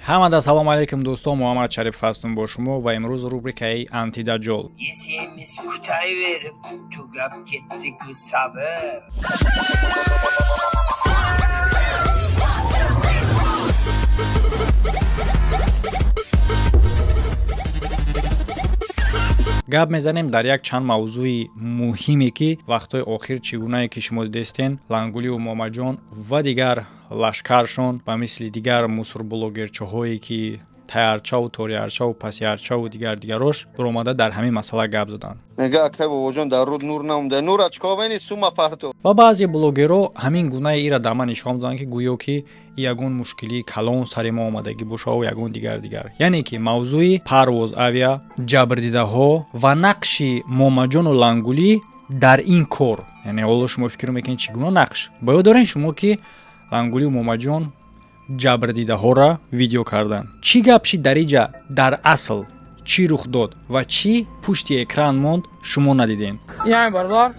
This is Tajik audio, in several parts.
Ҳамада салому алайкум, дӯстон. Муҳаммад Шарипов ҳастам бо шумо ва имрӯз рубрикаи Антидаҷол. Yesemiz kutayverip tugab ketdi-ku sabr. Гап мезанем дар як чанд мавзӯи муҳиме, ки вақтҳои охир, чӣ гунае ки шумо дидестен, Лангуливу Момаҷон ва дигар лашкаршон ба мисли дигар мусорблогерчаҳое, ки таярчаву ториярчаву пасиярчаву дигар дигарош биромада, дар ҳамин масъала гап заданд. Мега, акай бобоҷон, дар руд нур намонда, нура чикор мени сума парту. Ва баъзе блогерҳо ҳамин гунаи ира дар ман нишон доданд, ки гӯё ки ягон мушкилии калон сари мо омадагӣ бошаву ягон дигар дигар. Яъне ки мавзӯи Парвоз Авиа, ҷабрдидаҳо ва нақши Момаҷону Лангулӣ дар ин кор. Яъне ҳоло шумо фикр мекунед, чӣ гуна нақш? Ба ёд доред шумо, ки Лангулию Момаҷон ҷабрдидаҳоро видео карданд? Чӣ гап шид дар иҷа, дар асл чӣ рух дод ва чӣ пушти экран монд, шумо надидем. Яъне бародар,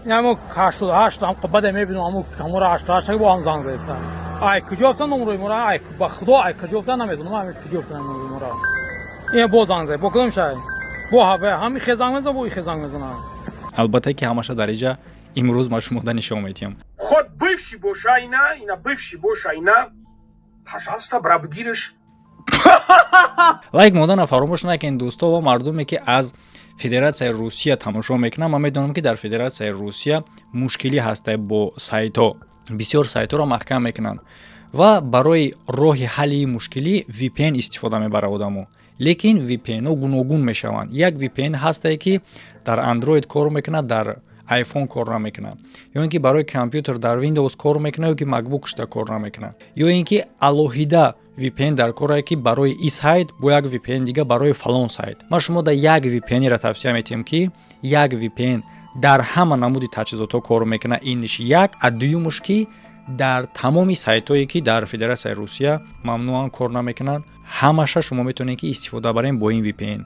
яъне мо 88 ҳам баде мебинам, ҳаму ҳамура 88 бо ҳам занг заиса. Ай куҷо афтан номрои мора? Ай, ба худо, ай куҷо афтан, намедонам, ай куҷо афтан номрои мора. Ин бо занг зай, бо кудом шай? Бо ҳава ҳам ихе занг мезан, бо ихе занг мезанам. Албатта ки ҳамаша дар иҷа имрӯз ма шумода нишон медиҳам. Хоть бывший боша ина, ина бывший боша ина, пожалуйста, бра бигириш. Лайк модана фаромӯш накунед, дӯсто, ва мардуме, ки аз Федератсияи Русия тамошо мекунанд. Ман медонам, ки дар Федератсияи Русия мушкилӣ ҳаста бо сайтҳо, бисёр сайтҳоро маҳкам мекунанд ва барои роҳи ҳалли ин мушкилӣ VPN истифода мебарад одамо. Лекин VPN-ҳо гуногун мешаванд. Як VPN ҳастае, ки дар Android кор мекунад, дар iPhone кор намекунад, ё ин ки барои компютер дар Windows кор мекунад, ё ки MacBook шуда кор намекунад, ё ин ки алоҳида VPN дар корае, ки барои и сайт, бо як VPN дига барои фалон сайт. Ман шумо да як VPN-ро тавсия метиҳам, ки як VPN дар ҳама намуди таҷҳизотҳо кор мекунад. Иниш як, а дуюмуш, ки дар тамоми сайтҳое, ки дар Федератсияи Русия мамнӯан кор намекунанд, ҳамаша шумо метавонед, ки истифода барем бо ин VPN.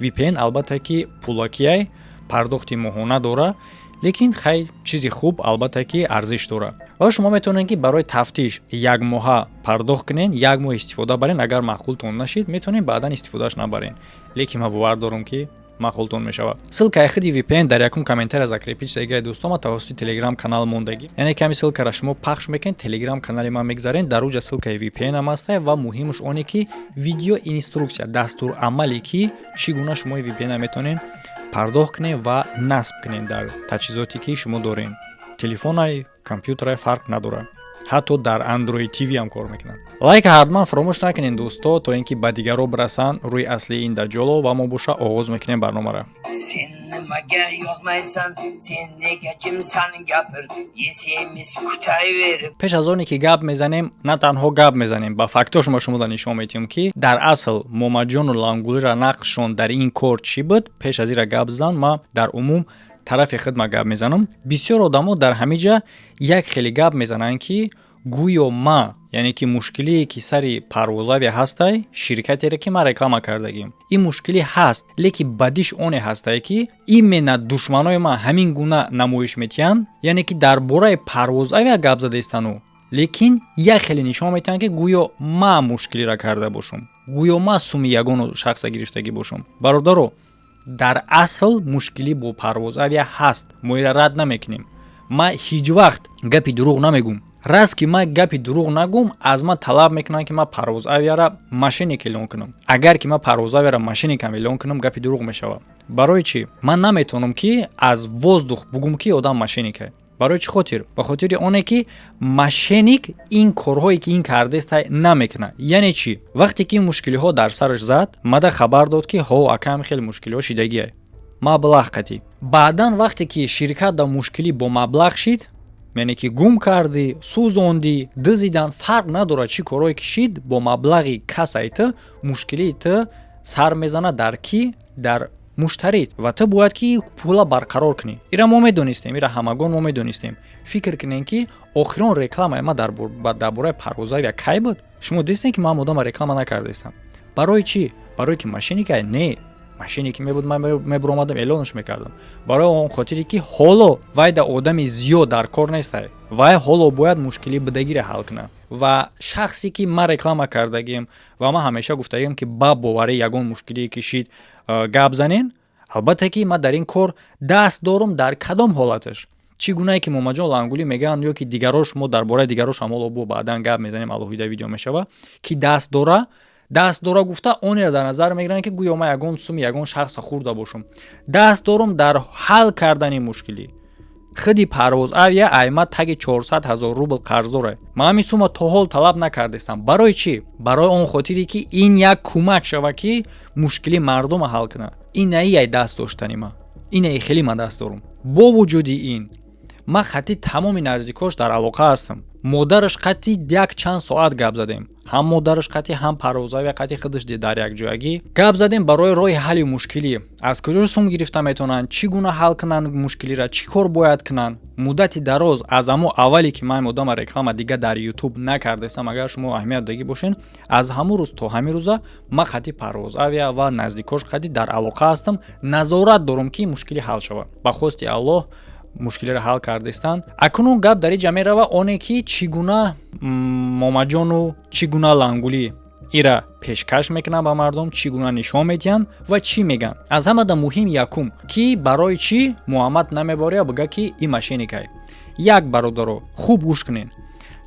VPN албатта ки пулакияй, пардохти моҳона дора, лекин хай, чизи хуб албатта ки арзиш дорад ва шумо метавонед, ки барои тафтиш як моҳа пардохт кунед, як моҳ истифода барен. Агар маъқултон нашид, метавонед баъдан истифодааш набарен, лекин ман бовар дорам, ки маъқултон мешавад. Ссылкаи худи VPN дар якум комментария закрепить шудагиай, дӯстон, ма тавассути телеграм канал мондагӣ. Яъне ками ссылкара шумо пахш мекунед, телеграм канали ман мегзарен, дар уҷа ссылкаи VPN ам ҳаста ва муҳимаш оне, ки видео инструксия, дастурамале, ки чӣ гуна шумо VPN метавонед пардохт кунед ва насб кунед дар таҷҳизоте, ки шумо доред, телефонай, компютерай, фарқ надорад, ҳатто дар Android TV ҳам кор мекунад. Лайка ҳатман фаромӯш накунед, дӯсто, то ин ки ба дигарро бирасанд рӯи аслии ин даҷҷоло. Ва мо боша оғоз мекунем барномаро. Sen nimaga yozmaysan? Sen nega jimsan, gapir? Yesemiz kutayverib. Пеш аз оне ки гап мезанем, на танҳо гап мезанем, ба фактҳо шумо шумода нишон медиҳем, ки дар асл Момаҷону Лангулира нақшшон дар ин кор чӣ буд. Пеш аз ира гап задан, ман дар умум тарафи хидма гап мезанам. Бисёр одамо дар ҳамин ҷа як хеле гап мезананд, ки гӯё ма, яъне ки мушкилие, ки сари Парвозавия ҳастай, ширкатере, ки ман реклама кардагим, ин мушкилӣ ҳаст, лекин бадиш оне ҳастай, ки именно душманои ман ҳамин гуна намоиш метиҳанд. Яъне ки дар бораи Парвозавия гап задаистану, лекин як хеле нишон метиҳанд, ки гӯё ман мушкилиро карда бошам, гӯё ман суми ягону шахса гирифтагӣ бошам. Бародаро, дар асл мушкилӣ бо Парвозавия ҳаст, мо ира рад намекунем. Ман ҳеҷ вақт гапи дурӯғ намегӯм. Раст ки ман гапи дурӯғ нагӯм, аз ман талаб мекунанд, ки ман Парвозавияра мошенник эълон кунам. Агар ки ман Парвозавияра мошенникам эълон кунам, гапи дурӯғ мешавад. Барои чӣ? Ман наметавонам, ки аз воздух бугум, ки одам мошенника. Барои чӣ хотир? Ба хотири оне, ки мошенник ин корҳое, ки ин кардест, намекунад. Яъне чӣ? Вақте ки ин мушкилиҳо дар сараш зад, мада хабар дод, ки ҳо, акам, хеле мушкилиҳо шидагиай, маблағ қатӣ. Баъдан вақте ки ширкат дар мушкилӣ бо маблағ шид, яъне ки гум кардӣ, сӯзондӣ, дизидан, фарқ надорад, чӣ корҳое ки шид, бо маблағи касаи ту мушкилии ту сар мезанад дар кӣ? Дар муштарит. Ва ту бояд ки пула барқарор кунӣ. Ира мо медонистем, ира ҳамагон мо медонистем. Фикр кунем, ки охирон рекламаи ма дар бораи Парвозавия кай буд? Шумо дидистем, ки ман модама реклама накардаистам. Барои чӣ? Барое ки мошенникай? Не. Мошенник мебуд, ман мебуромадам, эълонаш мекардам. Барои он хотире ки ҳоло вай да одами зиёд дар кор нестай, вай ҳоло бояд мушкили будагиро ҳал кунад. Ва шахсе ки ман реклама кардагим ва ман ҳамеша гуфтагим, ки ба боварӣ ягон мушкилие кишид, гап занен. Албатта ки ман дар ин кор даст дорум. Дар кадом ҳолаташ, чӣ гунае ки Момаҷон Лангулӣ мегӯянд ё ки дигарош, мо дар бораи дигарош ҳам ҳоло бо баъдан гап мезанем, алоҳида видео мешава, ки даст дора, даст дора гуфта, онеро дар назар мегиранд, ки гӯё ман ягон суми ягон шахса хӯрда бошам. Даст дорум дар ҳал кардани мушкилӣ. Худи Парвоз Авиа айма таги 400 ҳазор рубл қарз дорад. Ман ҳамин сума то ҳол талаб накардистам. Барои чӣ? Барои он хотире ки ин як кӯмак шава, ки мушкили мардума ҳал кунад. Ин наияй даст доштани ман, инаи хеле ман даст дорум. Бо вуҷуди ин, ман хати тамоми наздикош дар алоқа ҳастам. Модараш қати як чанд соат гап задем, ҳам модараш қати, ҳам Парвозавия қати, худаш дар якҷоягӣ гап задем барои роҳи ҳалли мушкилӣ: аз куҷо сум гирифта метавонанд, чӣ гуна ҳал кунанд мушкилира, чӣ кор бояд кунанд. Муддати дароз, аз ҳамо аввале ки ман одама реклама дига дар Ютуб накардастам, агар шумо аҳамият дагӣ бошед, аз ҳамон рӯз то ҳамин рӯза ман хати Парвоз Авиа ва наздикош қати дар алоқа ҳастам, назорат дорам, ки мушкилӣ ҳал шавад. Ба хости Аллоҳ, мушкилиро ҳал кардастанд. Акнун гап дар инҷа мерава оне, ки чӣ гуна Момаҷону чӣ гуна Лангулӣ ира пешкаш мекунанд ба мардум, чӣ гуна нишон медиҳанд ва чӣ мегӯянд. Аз ҳамада муҳим, якум, ки барои чӣ Муҳаммад намебория бига, ки ин мошенникай. Як, бародаро, хуб гӯш кунед: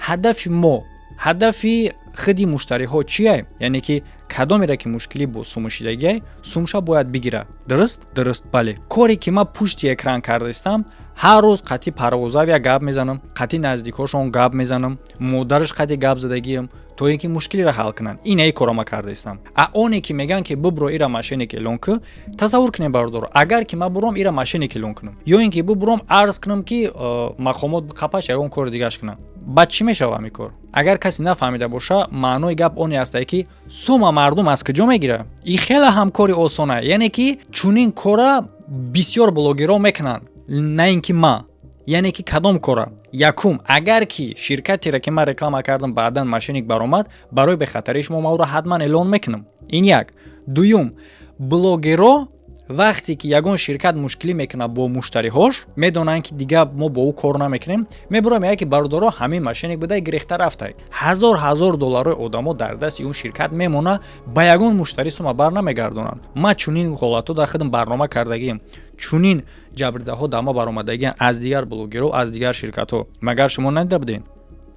ҳадафи мо, ҳадафи худи муштариҳо чие? Яъне ки кадомере ки мушкилӣ бо сумушидагиай, сумша бояд бигирад. Дуруст? Дуруст, бале. Коре ки ман пушти экран кардастам, ҳар рӯз қати Парвозавия гап мезанам, қати наздикошон гап мезанам, модараш қати гап задагиам, то ин ки мушкилиро ҳал кунанд. Инаи корро ман кардаистам. А оне ки мегӯянд, ки бубро, ира мошенник эълон кӯ, тасаввур кунем, бародаро, агар ки ман буром, ира мошенник эълон кунам ё ин ки бубуром, арз кунам, ки мақомот қапаш, ягон кори дигаш кунам, баъд чӣ мешава ҳамин кор? Агар касе нафаҳмида боша, маънои гап оне ҳастае, ки сума мардум аз куҷо мегирад? И хеле ҳам кори осона, яъне ки чунин кора бисёр блогерҳо мекунанд, на ин ки ман. Яъне ки кадом кора? Якум, агар ки ширкатеро, ки ман реклама кардам, баъдан мошенник баромад, барои бехатарии шумо ман ӯро ҳатман эълон мекунам. Ин як. Дуюм, блогерҳо вақте ки ягон ширкат мушкилӣ мекунад бо муштариҳош, медонанд, ки дига мо бо ӯ кор намекунем, мебурам, меяд, ки бародаро, ҳамин мошенник буда, гирехта рафтай. Ҳазор ҳазор долларҳои одамо дар дасти он ширкат мемонад, ба ягон муштарӣ сума бар намегардонанд. Ман чунин ҳолатҳо дар худам барнома кардагием, чунин ҷабридаҳо дар ма баромадагианд аз дигар блогерҳо, аз дигар ширкатҳо. Магар шумо надида будем,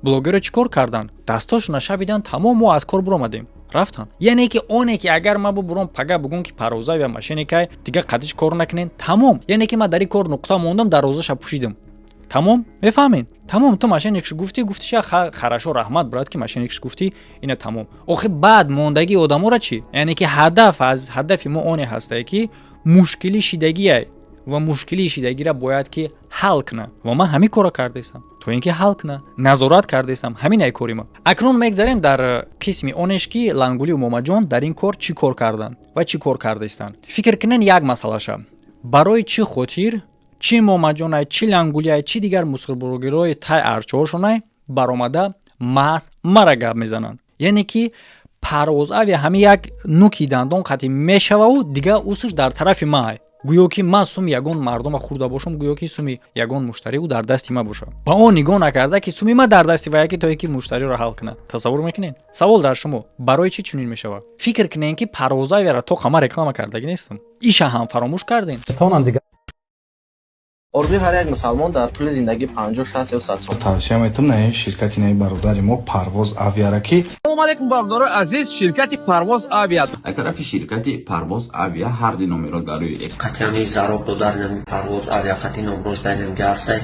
блогерро чӣ кор карданд? Дастошона шабидан, тамом, мо аз кор буромадем, рафтанд. Яъне ки оне ки агар ман бубуром, пага бугум, ки Парвозавия мошенникай, дига қадиш кор накунен, тамом. Яъне ки ман дар ин кор нуқта мондам, дарвозаша пӯшидам, тамом. Мефаҳмед? Тамом. Ту мошенникш гуфтӣ, гуфтиша, хорошо, раҳмат, брат, ки мошенникш гуфтӣ, ина тамом. Охир баъд мондагии одаморо чӣ? Яъне ки ҳадаф аз ҳадафи мо оне ҳастае, ки мушкили шидагиай ва мушкилии шидагиро бояд ки ҳал кунад. Ва ман ҳамин корро кардаистам, то ин ки ҳал кунад, назорат кардаистам. Ҳамин ай кори ма. Акнун мегзарем дар қисми онеш, ки Лангулию Момаҷон дар ин кор чӣ кор карданд ва чӣ кор кардаистанд. Фикр кунен, як масъалаша: барои чӣ хотир чӣ Момаҷонай, чӣ Лангулиай, чӣ дигар мусхирблогерҳои тай арчаҳошонай баромада маҳз мара гап мезананд? Яъне ки Парвозавия ҳамин як нуки дандон қатъи мешававу дигар усуш дар тарафи май, гӯё ки ман суми ягон мардума хӯрда бошам, гӯё ки суми ягон муштарӣ ӯ дар дасти ман бошад. Ба он нигоҳ накарда, ки суми ман дар дасти ваяки, то ки муштариро ҳал кунад. Тасаввур мекунед? Савол дар шумо: барои чӣ чунин мешавад? Фикр кунед, ки Парвозавияро то қама реклама кардагӣ нестам, иша ҳам фаромӯш кардем. Орзуи ҳар як мусалмон дар тӯли зиндагӣ 50, 60 ё 100 сол. Тавсия метам на ин ширкати наи бародари мо, Парвоз Авиара, ки Салом алейкум, бародарои азиз, ширкати Парвоз Авиа. Аз тарафи ширкати Парвоз Авиа ҳар ди номерро дар рӯи Қатъи зароб додар нами Парвоз Авиа, қатъи номрош дар намга ҳастай,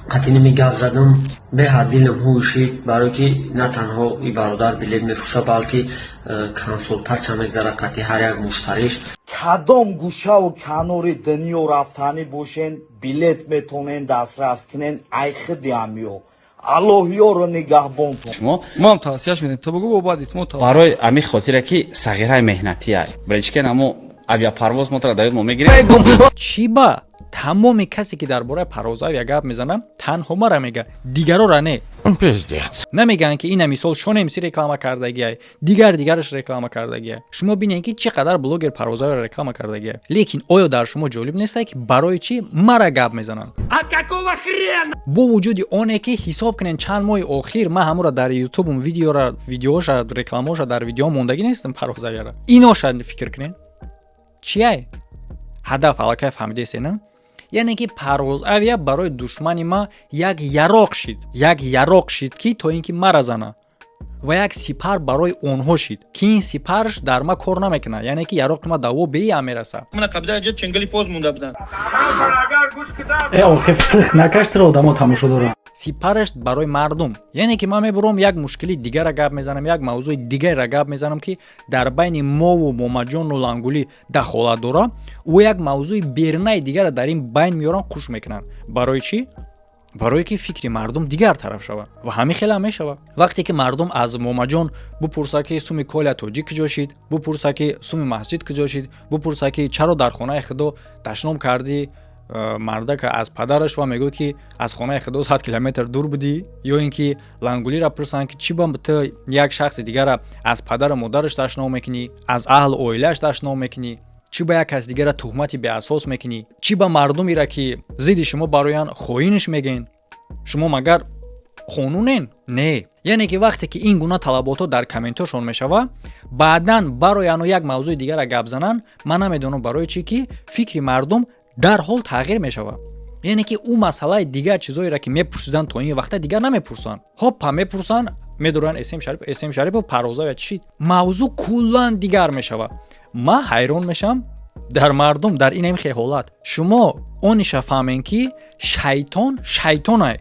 қатъи нами гап задам, беҳад дилам ҳушид, барое ки на танҳо и бародар билет мефурӯшад, балки консултатсия мегзарад қатъи ҳар як муштариш. Кадом гӯшаву канори дунё рафтанӣ бошен, билет метонен дастрас кунен айхиди ҳамиё. Аллоҳёро нигаҳбонтон. Шумо мо ҳам тавсияш медем, ту бугӯ, бо баъд мо. Барои ҳамин хотире, ки сағираи меҳнатия, барои чӣ кен амо авиапарвоз мо тара дар мо мегирем. Чӣ ба тамоми касе, ки дар бораи Парвозавия гап мезанам, танҳо мара мега, дигарора не? Пиздец. Намегӯянд, ки ина мисол Шонемси реклама кардагиай, дигар дигараш реклама кардагиай. Шумо бинед, ки чӣ қадар блогер Парвозаро реклама кардагиай. Лекин оё дар шумо ҷолиб нестае, ки барои чӣ мара гап мезананд? А какого хрена? Бо вуҷуди оне ки, ҳисоб кунед, чанд моҳи охир ман ҳамура дар ютубум видеора, видеоша, рекламаоша дар видео мондагӣ нестам Парвозавияра. Иноша фикр кунед, чияй ҳадаф? Аллакай фаҳмидесе, на? Яъне ки Парвоз Авиа барои душмани ма як яроқ шид, як яроқ шид, ки то ин ки мара зана, ва як сипар барои онҳо шид, ки ин сипарш дар ма кор намекунад. Яъне ки яроқи ма даво беям мераса. Накаштра одамо тамошо доранд. Сипараш барои мардум. Яъне ки ман мебурам, як мушкили дигара гап мезанам, як мавзӯи дигарра гап мезанам, ки дар байни мову Момаҷону Лангулӣ дахолат дора. Ӯ як мавзӯи берунаи дигара дар ин байн меёранд, қуш мекунанд. Барои чӣ? Барое ки фикри мардум дигар тараф шавад. Ва ҳамин хелам мешавад, вақте ки мардум аз Момаҷон бупурса, ки суми Коля Тоҷик куҷо шид, бупурса, ки суми масҷид куҷо шид, бупурса, ки чаро дар хонаи худо дашном кардӣ мардака аз падараш ва мегӯяд, ки аз хонаи худо 100 километр дур будӣ, ё ин ки Лангулиро пурсанд, ки чӣ ба ту як шахси дигара аз падару модараш дашном мекунӣ, аз аҳлу оилааш дашном мекунӣ, чӣ ба як кас дигара туҳмати беасос мекунӣ, чӣ ба мардумеро, ки зидди шумо бароян, хоинш мегӯен, шумо магар қонунен? Не. Яъне ки вақте ки ин гуна талаботҳо дар комментҳошон мешавад, баъдан барояну як мавзӯи дигара гап зананд. Ман намедонам барои чӣ, ки фикри мардум дарҳол тағйир мешавад. Яъне ки ӯ масъалаи дигар чизоеро, ки мепурсиданд, то ин вақта дигар намепурсанд. Ҳоппа, мепурсанд, медоранд См Шарипов, См Шарипов, Парвоза чӣ, мавзӯъ куллан дигар мешавад. Ман ҳайрон мешавам дар мардум. Дар ин хел ҳолат шумо ониша фаҳмем, ки шайтон шайтонай.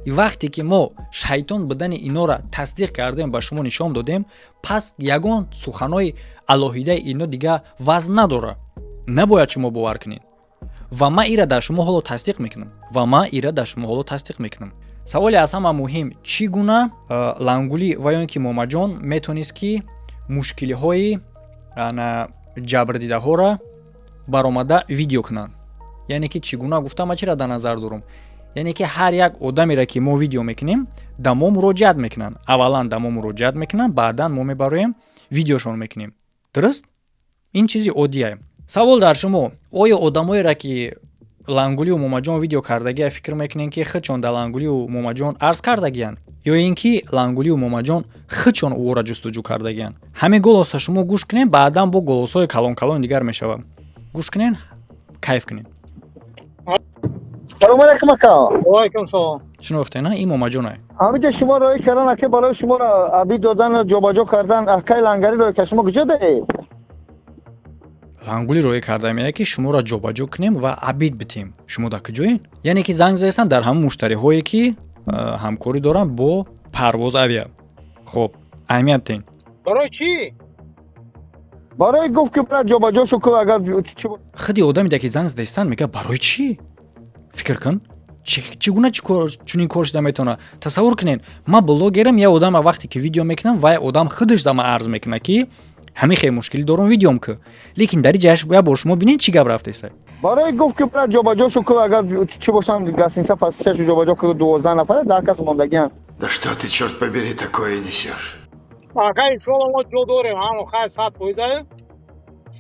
Вақте ки мо шайтон будани инора тасдиқ кардем, ба шумо нишон додем, пас ягон суханҳои алоҳидаи ино дигар вазн надорад, набояд шумо бовар кунед. Ва ман ира дар шумо ҳоло тасдиқ мекунам, ва ман ира дар шумо ҳоло тасдиқ мекунам. Саволи аз ҳама муҳим: чӣ гуна Лангулӣ ва ё ин ки Момаҷон метонист, ки мушкилиҳои ҷабрдидаҳоро баромада видео кунанд? Яъне ки чӣ гуна гуфтам, ман чиро дар назар дорам? Яъне ки ҳар як одамере, ки мо видео мекунем, да мо муроҷиат мекунанд. Аввалан да мо муроҷиат мекунанд, баъдан мо мебароем, видеошон мекунем. Дуруст, ин чизи оддие. Савол дар шумо: оё одамоеро, ки Лангулию Момаҷон видео кардагия, фикр мекунем, ки худшон дар Лангулию Момаҷон арз кардагиянд, ё ин ки Лангулию Момаҷон худшон ӯро ҷустуҷӯ кардагиянд? Ҳамин голоса шумо гӯш кунем, баъдан бо голосҳои калон-калони дигар мешавад. Гӯш кунен, кайф кунед. Салом алейкум, ака. Алайкум салом. Шинохте, на? Ин Момаҷонай. Ҳамиҷа шумо роҳӣ кардан, ака, барои шуморо аби додан, ҷобаҷо кардан. Акаи Лангари роҳӣ кард, шумо куҷо даед? Лангули роҳӣ карда меяд, ки шуморо ҷобаҷо кунем ва обид битем, шумо дар куҷоед? Яъне ки занг заестанд дар ҳамон муштариҳое, ки ҳамкорӣ доранд бо Парвоз Авиа. Хоб, аҳамият битен. Барои чӣ? Барои гуфт, ки брат, ҷобаҷо шу ку, агар чӣ. Худи одаме, ки занг задаистанд, мегӯяд: барои чӣ? Фикр кун, чӣ гуна чунин кор шуда метавонад? Тасаввур кунед, ман блогерам, як одама вақте ки видео мекунам, вай одам худаш да ман арз мекунад, ки ҳамин хел мушкилӣ дорум, видеом ку. Лекин дар ҷаш як бор шумо бинед, чӣ гап рафтеста. Барои гуфт, ки брат, ҷобаҷо шу ку, агар чӣ бошам, гостиница пасчашу ҷобаҷо ку, 12 нафара дар кас мондагиам. Да что ты, черт побери, такое несешь? Ака, иншоалло, мо ҷо дорем, ҳамо хай 100%.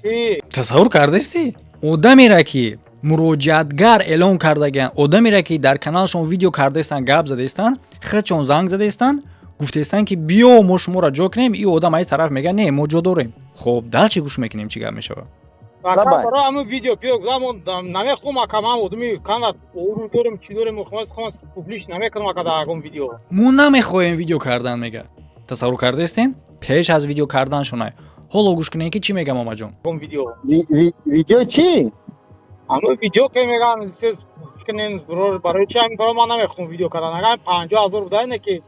Чӣ? Тасаввур кардасти, одамера, ки муроҷиатгар эълон кардагианд, одамера, ки дар каналшон видео кардаистанд, гап задаистанд, худшон занг задаистанд, гуфтаистанд, ки биё, мо шуморо ҷо кунем, и одам аз тараф мегӯяд: не, мо ҷо дорем. Хоб, дал чӣ гӯш мекунем, чӣ гап мешавад? Ака, барои ҳамин видео пиё гузам намехоҳам, ака. Ман одами канат ору дорем, чӣ дорем, мехоҳам, публиш намекунам, ака, дар ягон видео. Мо намехоҳем видео кардан, мега. Тасаввур кардаистем, пеш аз видео кардан шунай. Ҳоло гӯш кунем, ки чӣ мегам, Омаҷон. Видео. Видео чӣ? Ҳамин видео ки мегам, кунен, барои чи? Ҳамин барои ман намехоҳам видео кардан. Агар 50 000 буда, ине ки,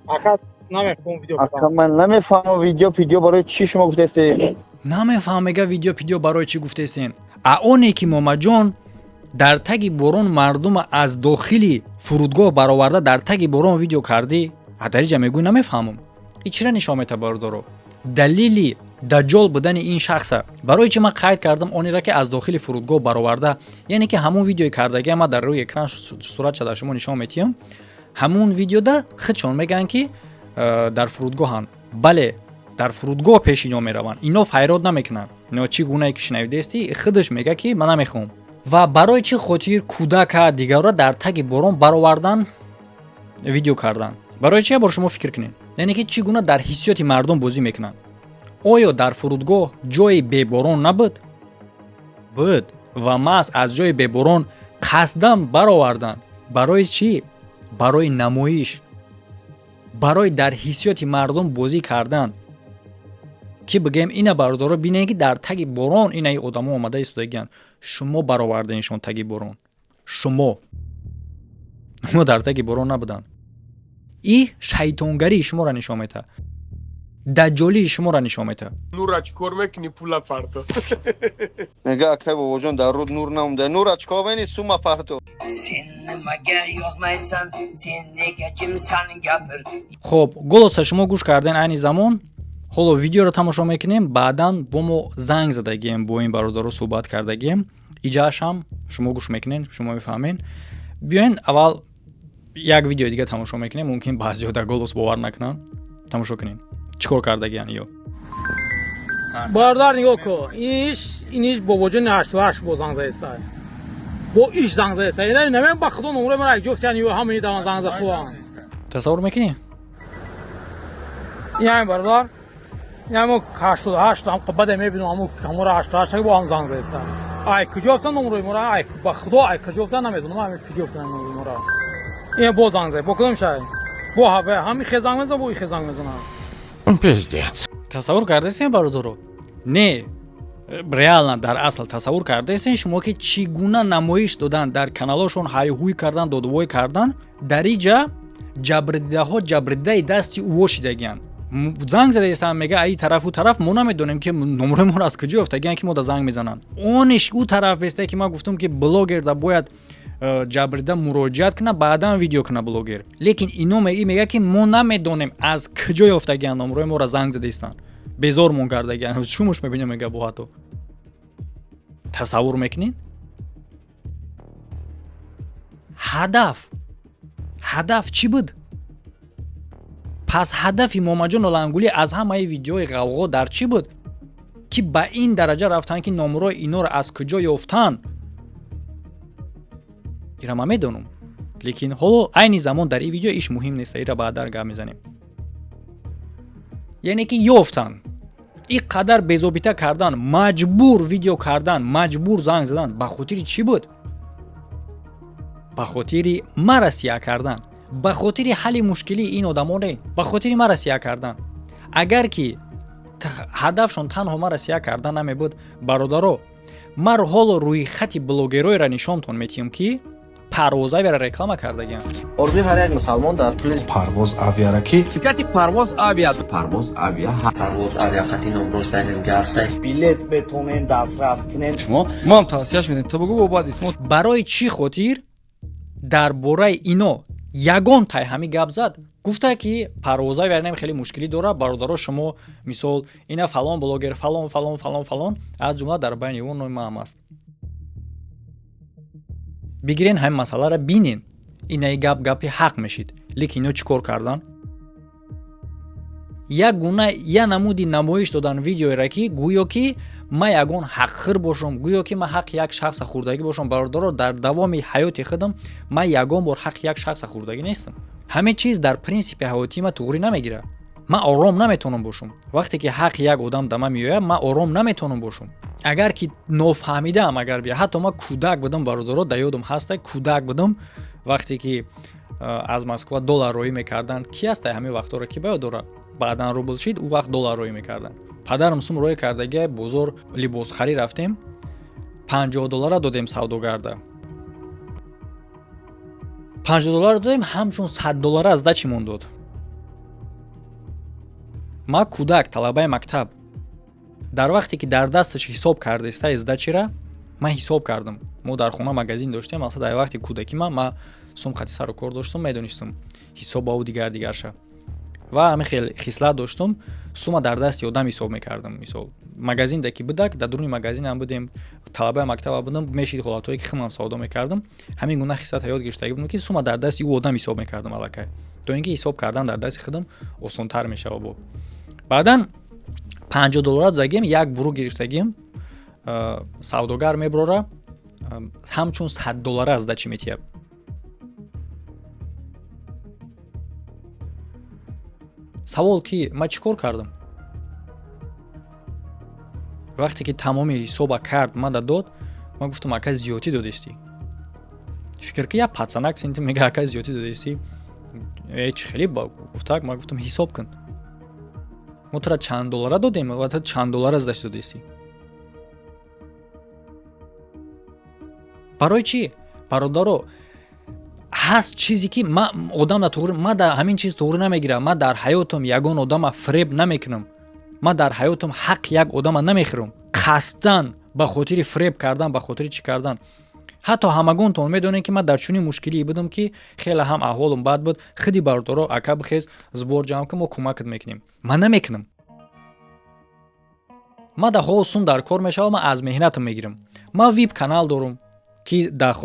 ака, намехоҳам видео. Ака, ман намефаҳмам, видео пидео барои чӣ шумо гуфтаистед? Намефаҳм, мега, видео пидео барои чӣ гуфтаистен. А оне ки Момаҷон дар таги борон мардума аз дохили фурудгоҳ бароварда, дар таги борон видео кардӣ, а дар иҷа мегӯй намефаҳмам. И чира нишон мета, бародаро? Далили даҷҷол будани ин шахса. Барои чӣ ман қайд кардам онеро, ки аз дохили фурудгоҳ бароварда? Яъне ки ҳамон видеои кардагия ман дар рӯи экран суратша дар шумо нишон метиҳам. Ҳамун видеода худшон мегӯянд, ки дар фурудгоҳанд. Бале, дар фурудгоҳ пеш ино мераванд, ино файрод намекунанд. Ино чӣ гунае ки шунавидестӣ, худаш мега, ки ман намехоҳам. Ва барои чӣ хотир кӯдака, дигарро дар таги борон баровардан, видео кардан? Барои чи? Бор шумо фикр кунед, яъне ки чӣ гуна дар ҳиссиёти мардум бозӣ мекунанд. Оё дар фурудгоҳ ҷои беборон набуд? Буд. Ва маҳз аз ҷои беборон қасдан баровардан. Барои чӣ? Барои намоиш, барои дар ҳиссиёти мардум бозӣ кардан, ки бигӯем: ина, бародаро, бинед, ки дар таги борон инаи одамо омада истодагиянд. Шумо баровардаиншон таги борон, шумо. Мо дар таги борон набуданд. И шайтонгарии шуморо нишон метаҳад, даҷҷолии шуморо нишон метаҳад. Нура, чӣ кор мекунӣ? Пула фарто. Мега, акай бобоҷон, дар руд нур намуда. Нура, чӣ кор мени? Сума фарто. Sen nimaga yozmaysan? Sen nega jimsan, gapir? Хоб, голоса шумо гӯш карден. Айни замон ҳоло видеоро тамошо мекунем, баъдан бо мо занг задагием, бо ин бародаро суҳбат кардагием. Иҷаашам шумо гӯш мекунен, шумо мефаҳмед. Биёен, аввал як видеои дига тамошо мекунем. Мумкин баъзеҳо дар голос бовар накунанд. Тамошо кунем, чӣ кор кардагиян ё. Бародар, нигоҳ кун, иш иниш бобоҷони 88 бо занг заеста, бо иш занг заеста. Намем, ба худо, номрои мара ҷофтиян, ё ҳамаи даван занг за худам. Тасаввур мекунӣ? Ин бародар, ҳамо 88 ҳам баде мебинам, ҳамо ҳамора 88 бо ҳам занг заеста. Ай куҷо афтан номрои мора? Ай, ба худо, ай куҷо афтан, намедонам, ҳами куҷо афтан номрои мора. Ин бо занг зад, бо кудом шай, бо ҳава ҳами хе занг мезан, бо ихе занг мезанам. Пиздец. Тасаввур кардаистем, бародаро? Не, реально, дар асл тасаввур кардаистем шумо, ки чӣ гуна намоиш додан дар каналҳошон, ҳайҳӯй кардан, додувой кардан? Дар иҷа ҷабрдидаҳо ҷабрдидаи дасти ӯво шидагиянд. Занг задаистанд, мега, аи тарафу тараф мо намедонем, ки номрои моро аз куҷо ёфтагиянд, ки мо да занг мезананд. Ониш ӯ тараф беста, ки ман гуфтам, ки блогерда бояд ҷабрдида муроҷиат кунад, баъдан видео кунад блогер. Лекин ино мега, ки мо намедонем, аз куҷо ёфтагиянд номрои моро, занг задаистанд, безормон кардагиянд, шумуш мебинем, мега. Бо ҳатто тасаввур мекунед, ҳадаф чӣ буд? Пас ҳадафи Момаҷон Олангулӣ аз ҳамаи видеои ғавғо дар чӣ буд, ки ба ин дараҷа рафтанд, ки номрои иноро аз куҷо ёфтанд? Ира ман медонам, лекин ҳоло айни замон дар ин видео иш муҳим нест, ира баъдан гап мезанем. Яъне ки ёфтанд, ин қадар безобита кардан, маҷбур видео кардан, маҷбур занг задан ба хотири чӣ буд? Ба хотири мара сия кардан, ба хотири ҳалли мушкилии ин одамоне, ба хотири мара сия кардан. Агар ки ҳадафшон танҳо мара сия кардан намебуд, бародаро, ман ҳоло рӯи хати блогеройро нишонтон метиҳам, ки Парвоз Авиара реклама кардагиам. Орзуи ҳар як мусалмон дар тӯли Парвоз Авиара ки Ширкати Парвоз Авиа. Парвоз Авиа. Парвоз Авиа қати номрош дар инҷа ҳастай. Билет метонен дастрас кунен. Шумо мо ҳам тавсияш медем, ту бугӯ, бо баъд итмо. Барои чӣ хотир дар бораи ино ягон тай ҳами гап зад, гуфта, ки Парвоз Авиарнем хеле мушкилӣ дорад, бародаро, шумо мисол ина фалон блогер, фалон, фалон, фалон, фалон, аз ҷумла дар байни ӯ номи маам аст. Бигирен ҳамин масъаларо, бинен, инаи гап гапи ҳақ мешид. Лекин ино чӣ кор кардан? Як гуна, я намуди намоиш додан видеоеро, ки гӯё ки ман ягон ҳақхӯр бошам, гӯё ки ман ҳаққи як шахса хӯрдагӣ бошам. Бародаро, дар давоми ҳаёти худам ман ягон бор ҳаққи як шахса хӯрдагӣ нестам. Ҳамин чиз дар принсипи ҳаётии ман туғрӣ намегирад. Ман ором наметавонам бошам, вақте ки ҳаққи як одам да ман меояд, ман ором наметавонам бошам, агар ки нофаҳмидаам. Агар бия, ҳатто ман кӯдак будам, бародаро, да ёдам ҳаста, кӯдак будам, вақте ки аз Москва доллар роҳӣ мекарданд. Ки аста ҳамин вақтҳоро, ки ба ёд дорад? Баъдан рубл шид, ӯ вақт доллар роҳӣ мекарданд. Падарам сум роҳӣ кардагия, бозор либосхарӣ рафтем, 50 доллара додем савдогарда. 50 доллар додем, ҳамчун 100 доллара аз дачимон дод. Ман кӯдак, талабаи мактаб, дар вақте ки дар дасташ ҳисоб кардаиста сдачира, ман ҳисоб кардам. Мо дар хона магазин доштем. Масалан, дар вақти кӯдакӣ ман сум қати сару кор доштам, медонистам ҳисобаву дигар дигарша. Ва ҳамин хел хислат доштум, сума дар дасти одам ҳисоб мекардам. Мисол, магазинда ки будак, дар дуруни магазинам будем, талабаи мактаба будам, мешид ҳолатҳое ки худам савдо мекардам. Ҳамин гуна хислата ёд гирифтагӣ будам, ки сума дар дасти ӯ одам ҳисоб мекардам аллакай, то ин ки ҳисоб кардан дар дасти худам осонтар мешава. Бо баъдан 50 доллара додагим, як буру гирифтагим. Савдогар меброра, ҳамчун 100 доллара сдача метиҳад. Савол ки ман чӣ кор кардам? Вақте ки тамоми ҳисоба кард, мада дод, ман гуфтам: «Ака, зиёдтӣ додистӣ». Фикр ки як пацанак синти мега: «Ака, зиёдтӣ додистӣ». Э, чӣ хеле гуфтак? Ман гуфтам: «Ҳисоб кун, мо тура чанд доллара додем ва ту чанд доллара сдача додистӣ?» Барои чӣ, бародаро, ҳаст чизе ки ма одам да туғри, ма дар ҳамин чиз туғри намегирам. Ма дар ҳаётам ягон одама фиреб намекунам, ман дар ҳаётам ҳаққи як одама намехӯрам қасдан, ба хотири фиреб кардан, ба хотири чӣ кардан. Ҳатто ҳамагонтон медонед, ки ман дар чунин мушкилие будам, ки хеле ҳам аҳволам бад буд. Худи бародаро: «Ака, бихез, сбор ҷамъ кун, мо кӯмакат мекунем». Ман намекунам. Ман дар ҳол сум дар кор мешавам, ман аз меҳнатам мегирам. Ман вип канал дорам, ки дар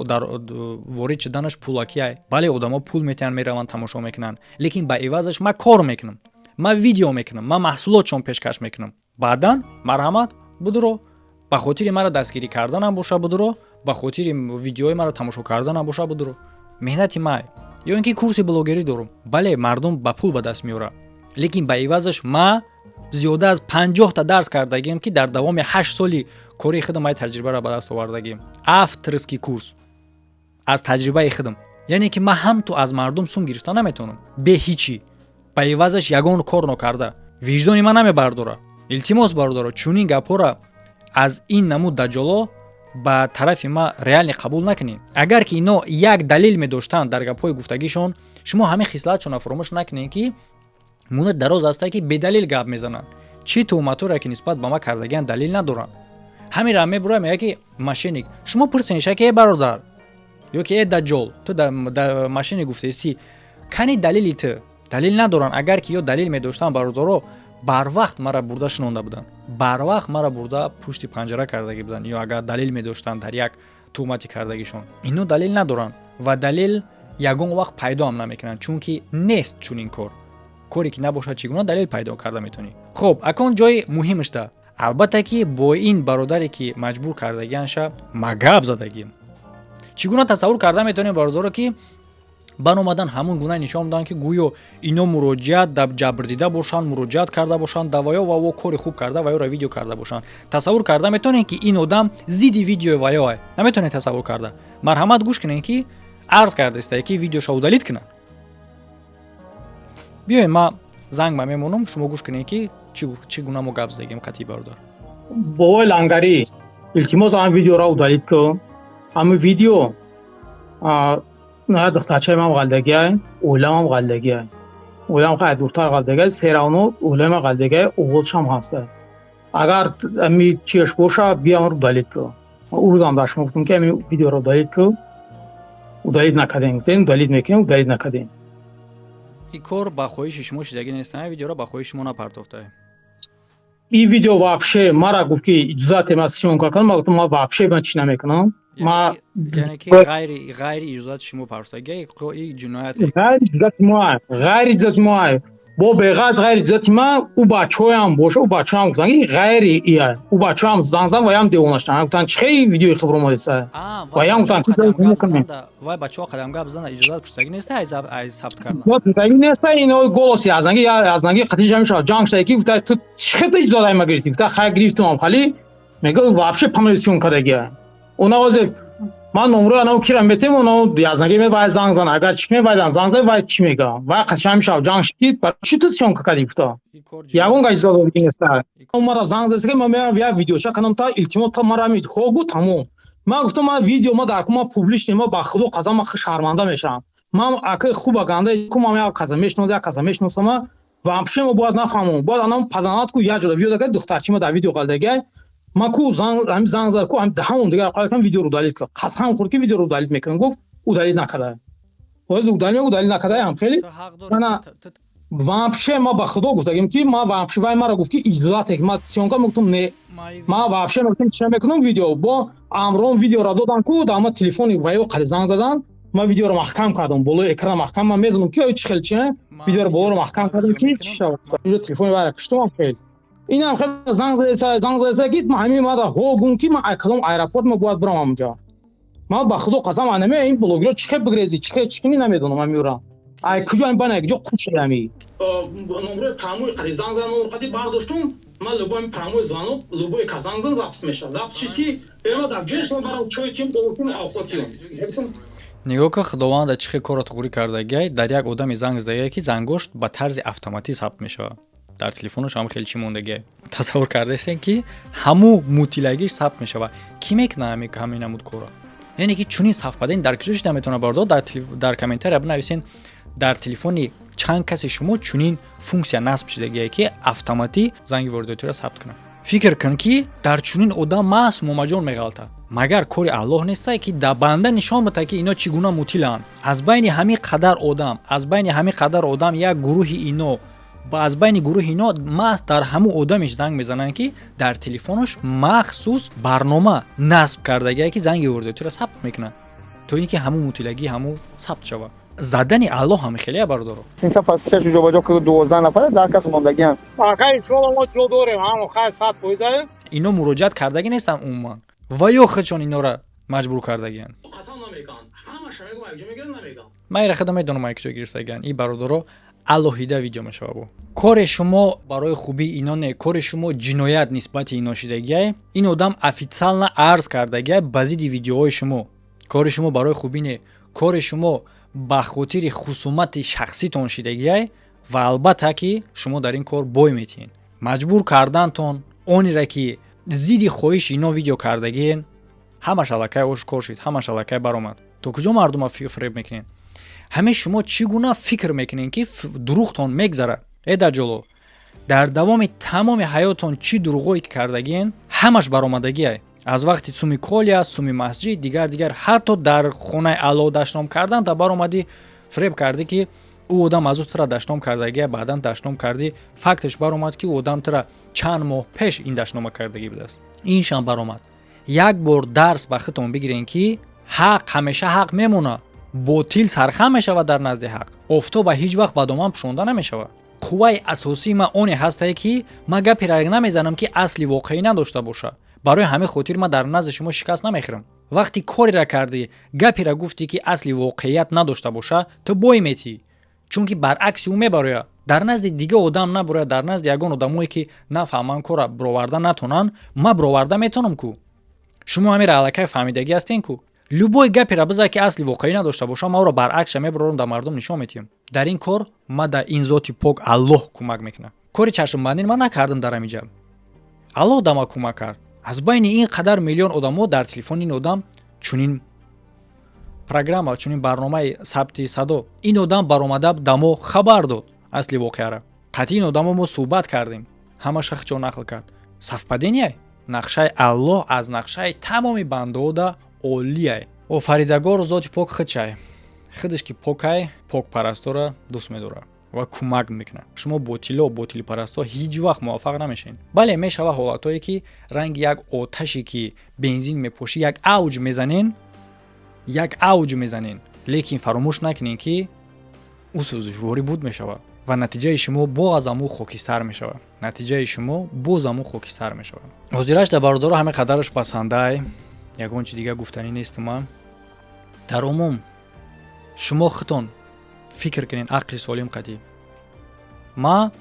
ворид шуданаш пулакиай. Бале, одамо пул метиҳанд, мераванд, тамошо мекунанд, лекин ба ивазаш ман кор мекунам, ман видео мекунам, ман маҳсулотшон пешкаш мекунам. Баъдан марҳамат, будуро, ба хотири маро дастгирӣ карданам боша, будуро, ба хотири видеои маро тамошо карданам боша, будуро, меҳнати май. Ё ин ки курси блогерӣ дорам. Бале, мардум ба пул ба даст меорад, лекин ба ивазаш ма зиёда аз 50-та дарс кардагием, ки дар давоми 8 соли кори худам ай таҷрибаро ба даст овардагием. Авторский курс аз таҷрибаи худам. Яъне ки ман ҳам ту аз мардум сум гирифта наметавонам бе ҳичи, ба ивазаш ягон кор нокарда. Виҷдони ман намебардора. Илтимос, бародаро, чунин гапҳоро аз ин намуд даҷоло ба тарафи ма реально қабул накунед. Агар ки ино як далел медоштанд дар гапҳои гуфтагишон, шумо ҳамин хислатшонро фуромӯш накунед, ки муна дароз ҳастае, ки бедалил гап мезананд. Чӣ туҳматҳоре ки нисбат ба ма кардагиан, далел надоранд. Ҳаминра мебурад, мега, ки мошенник. Шумо пурсенша, ки э бародар ё ки э даҷол, ту мошенник гуфтаисӣ, кани далели ту? Далел надоранд. Агар ки ё далел медоштанд, бародаро, барвақт мара бурда шинонда буданд, барвақт мара бурда пушти панҷара кардагӣ буданд. Ё агар далел медоштанд дар як туҳмати кардагишон, ино далел надоранд ва далел ягон вақт пайдоам намекунанд, чунки нест чунин кор. Коре ки набошад, чӣ гуна далел пайдо карда метавонӣ? Хуб, акон ҷои муҳимашда, албатта, ки бо ин бародаре ки маҷбур кардагианша, ма гап задагим. Чӣ гуна тасаввур карда метавонем, бародаро, ки баромадан ҳамун гуна нишон доданд, ки гӯё ино муроҷиат ҷабрдида бошанд, муроҷиат карда бошанд даваё ва во кори хуб карда ва ёро видео карда бошанд? Тасаввур карда метавонем, ки ин одам зидди видеои ваё? Наметавонед тасаввур карда. Марҳамат, гӯш кунед, ки арз кардастае, ки видеоша удалить кунанд. Биёед, ман занг ба мемонам, шумо гӯш кунед, ки чӣ гуна мо гап задагим қатъи бародар. Бобои лангарӣ, илтимос, ҳам видеоро удалить кун. Ҳамин видео духтарчаи ман ғалдагиай, оиламам ғалдагиай, оилам хай дуртар ғалдагиай, всё равно оилаи ғалдагиай, овозшам ҳаста. Агар ами чиаш боша, биям, удалить кун. Ӯ рӯзам дар шумо гуфтам, ки ами видеоро удалить кун, удалить накардем. Гуфтем, удалить мекунем, удалить накардем. Ин кор ба хоҳиши шумо шидагӣ нест, видеоро ба хоҳиши шумо напартофтае. Ин видео вообще мара гуфт, ки иҷозате ма съёмка кунам. Ма гуфтам, ма вообще ман чӣ намекунам. Ма Яъне ки ғайри иҷозати шумо партофтагӣ, и ҷиноят. Ғайри иҷозати мо, ғайри иҷозати мо, бо беғаз ғайри иҷозати ма. Ӯ бачаҳоям боша, ӯ бачаҳоям гуфтанд, ки ғайри ия. Ӯ бачаҳоям занг зан, ваям девона шуданд, гуфтанд, чӣ хели видеои хуб омадеса. Ваям гуфтанд. Вай бачаҳо қадам гап зана, иҷозат пурсагӣ неста аз сабт кардан? Пурсагӣ неста. Ино голоси азанги азанги қатиш ҳамеша ҷанг шуда, ки гуфта, ту чӣ хел иҷозат ма гирифтӣ? Гуфта, хай, гирифтумам, хали мега, вообще помилсион кардагия. Она ҳозир ман номрои анав кира метем, оно язнаги ме, вай занг зан, агар чӣ ме, вай занг зан, вай чӣ мега, вай қатиш ҳамеша ҷанг шид, чӣ ту съёмка кардӣ? Гуфта, ягон га иҷозат додагӣ неста. Мара занг зад, ки ман мерам я видеоча канам, та илтимос, та мара ми хо гу, тамом. Ман гуфтам, ман видео ма дар ма публичный, ма ба худо қасам, ман шарманда мешавам. Ман акаи хуба ганда ку, ман як каса мешиносам, як каса мешиносам, вообще ма бояд нафаҳмам, бояд анам пазанат ку, як ҷода видео дака, духтарчи ма дар видео қалдагиай. Ман ку занг, ҳамин занг зад ку, ҳамон дигар қалкам, видеоро удалить кард. Қасам хӯрд, ки видеоро удалить мекунам, гуфт, удалить накарда. Боз удалить, удалить накарда ҳам хеле. Вообще ма ба худо гуфтагим, ки ма вообще, вай мара гуфт, ки иҷозате, ма съёмка мегуфтам, не, ма вообще мегуфтам, чӣ мекунам видео бо амрон. Видеоро додам ку, да ма телефони ваё қади занг задан, ма видеоро маҳкам кардам, болои экран маҳкам. Ман медонам, ки чӣ хел чи видеоро болоро маҳкам кардам, ки чӣ шавад. Телефони вайра киштумам. Хел инам хел занг заеса, занг заеса, ки ма ҳамин мада ҳо гум, ки ма кадом аэропорт ма бояд бирам ҳамунҷа. Ман ба худо қасам, анаме ин блогерро чӣ хел бигрези, чӣ хел чӣ кунӣ, намедонам. Амиура ай куҷо ин бана куҷо қушами номрои прямой қади занг задан, номро қади бардоштум. Ман любой прямой звонок, любой ка занг зан, запись мешавад. Запись шид, ки ма дар ҷои шумо барам, чой ким, обким, авқотиём. Нигоҳ кун, худованда чӣ хел корро туғрӣ кардагиай. Дар як одами занг задагиай, ки зангошт ба тарзи автоматӣ сабт мешавад дар телефонаш. Ҳам хеле чӣ мондагиай, тасаввур кардаистем, ки ҳаму мутилагиш сабт мешавад. Кӣ мекунад ҳамин намуд корро? Яъне ки чунин совпадение дар куҷо шида метавонад? Бардор, дар комментария бинависен, дар телефони чанд каси шумо чунин функсия насб шидагие, ки автоматӣ занги воридотиро сабт кунад? Фикр кун, ки дар чунин одам маҳз Момаҷон меғалта. Магар кори Аллоҳ нестай, ки да банда нишон битад, ки ино чӣ гуна мутилаанд? Аз байни ҳамин қадар одам, аз байни ҳамин қадар одам як гурӯҳи ино, аз байни гурӯҳи ино маҳз дар ҳамун одамеш занг мезананд, ки дар телефонаш махсус барнома насб кардагие, ки занги воридотиро сабт мекунад, то ин ки ҳамун мутилагӣ ҳамун сабт шавад. Задани Аллоҳ ҳам хеле, бародаро. Синса пасишашу ҷобаҷо ки 12 нафара дар кас мондагиам. Ака, иншоалло, мо ҷо дорем, ҳам хай 100%. Ино муроҷиат кардагӣ нестанд умуман ва ё худшон инора маҷбур кардагианд? Қасам, намеган, ҳамаша мегум, якҷо мегирам, намеган. Ман ира худам медонам, якҷо гирифтагианд. И бародаро, алоҳида видео мешава. Бо кори шумо барои хубии ино не, кори шумо ҷиноят нисбати ино шидагиай. Ин одам официально арз кардагиай ба зидди видеоҳои шумо. Кори шумо барои хубӣ не, кори шумо ба хотири хусумати шахситон шидагиай. Ва албатта, ки шумо дар ин кор бой метиҳед. Маҷбур кардантон онера, ки зидди хоҳиши ино видео кардагиен, ҳамаш аллакай ошкор шид, ҳамаш аллакай баромад. То куҷо мардума фиреб мекунед? Ҳамин шумо чӣ гуна фикр мекунед, ки дурӯғтон мегзарад? Э, даҷоло, дар давоми тамоми ҳаётон чӣ дурӯғое ки кардагиен, ҳамаш баромадагиай. Аз вақти суми колия, суми масҷид, дигар дигар, ҳатто дар хонаи Алло дашном кардан та баромадӣ, фиреб кардӣ, ки ӯ одам аз ӯ тура дашном кардагия. Баъдан дашном кардӣ, факташ баромад, ки ӯ одам тура чанд моҳ пеш ин дашнома кардагӣ будааст. Иншам баромад. Як бор дарс ба худтон бигирен, ки ҳақ ҳамеша ҳақ мемонад, ботил сархам мешавад дар назди ҳақ. Офтоба ҳеҷ вақт ба доман пӯшонда намешавад. Қувваи асосии ман оне ҳастае, ки ман гаперо намезанам, ки асли воқеӣ надошта бошад. Барои ҳамин хотир ман дар назди шумо шикаст намехӯрам. Вақти кореро кардӣ, гаперо гуфтӣ, ки асли воқеият надошта боша, ту бой метиҳӣ, чунки баръакси ӯ мебарояд. Дар назди дига одам набарояд, дар назди ягон одамое, ки нафаҳманд, кора бироварда натонанд, ман бироварда метонам ку. Шумо ҳамира аллакай фаҳмидагӣ ҳастен ку. Любой гапера бизар, ки асли воқеӣ надошта боша, ман ӯро баръаксша мебарорам, дар мардум нишон метиҳам. Дар ин кор ма дар ин зоти пок Аллоҳ кӯмак мекунад. Кори чашмбандин ман накардам дар ҳамин ҷа, Аллоҳ да ма кӯмак кард. Аз байни ин қадар миллион одамо дар телефони ин одам чунин программа, чунин барномаи сабти садо. Ин одам баромада да мо хабар дод асли воқеара. Қатъи ин одамо мо суҳбат кардем, ҳамаша ҷо нақл кард. Совпадение? Нақшаи Аллоҳ аз нақшаи тамоми бандаода олияй. Офаридагору зоти пок худшай, худаш ки покай, покпарастора дӯст медорад ва кӯмак мекунад. Шумо ботило, ботилпарастҳо ҳеҷ вақт муваффақ намешавед. Бале, мешава ҳолатҳое, ки ранги як оташе, ки бензин мепошӣ, як авҷ мезанен, як авҷ мезанен, лекин фаромӯш накунед, ки ӯ сӯзишворӣ буд мешавад ва натиҷаи шумо боз аму хокистар мешавад, натиҷаи шумо боз аму хокистар мешавад. Ҳозираш да, бародаро, ҳамин қадараш пасандай, ягон чи дига гуфтанӣ нестум. Ман дар умум, шумо худтон фикр кунед, ақли солим қатъӣ. Ман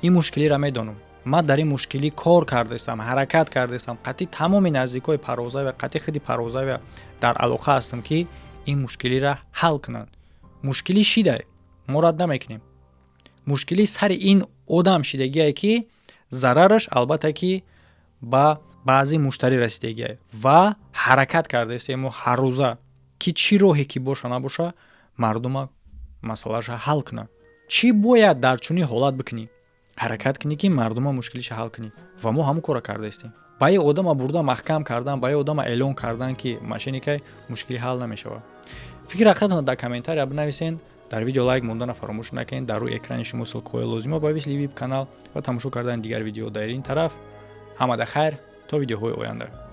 ин мушкилиро медонам, ман дар ин мушкилӣ кор кардаистам, ҳаракат кардаистам, қатъи тамоми наздикҳои Парвозавия, қатъи худи Парвозавия дар алоқа ҳастам, ки ин мушкилиро ҳал кунанд. Мушкилӣ шидай, мо рад намекунем. Мушкилӣ сари ин одам шидагие, ки зарараш албатта ки ба баъзе муштарӣ расидагие, ва ҳаракат кардаистем мо ҳаррӯза, ки чӣ роҳе ки боша набоша, мардума масъалаша ҳал кунад. Чӣ бояд дар чунин ҳолат бикунӣ? Ҳаракат кунӣ, ки мардума мушкилиша ҳал кунӣ, ва мо ҳамон корро кардаистем. Ба е одама бурда маҳкам кардан, ба е одама эълон кардан, ки мошенник ай, мушкилӣ ҳал намешавад. Фикри ҳақиқатонро дар комментария бинависен. Дар видео лайк мондана фаромӯш накунед. Дар рӯи экрани шумо ссылкаҳои лозима ба висли вип канал ва тамошо кардани дигар видео дар ин тараф. Ҳамада хайр, то видеоҳои оянда.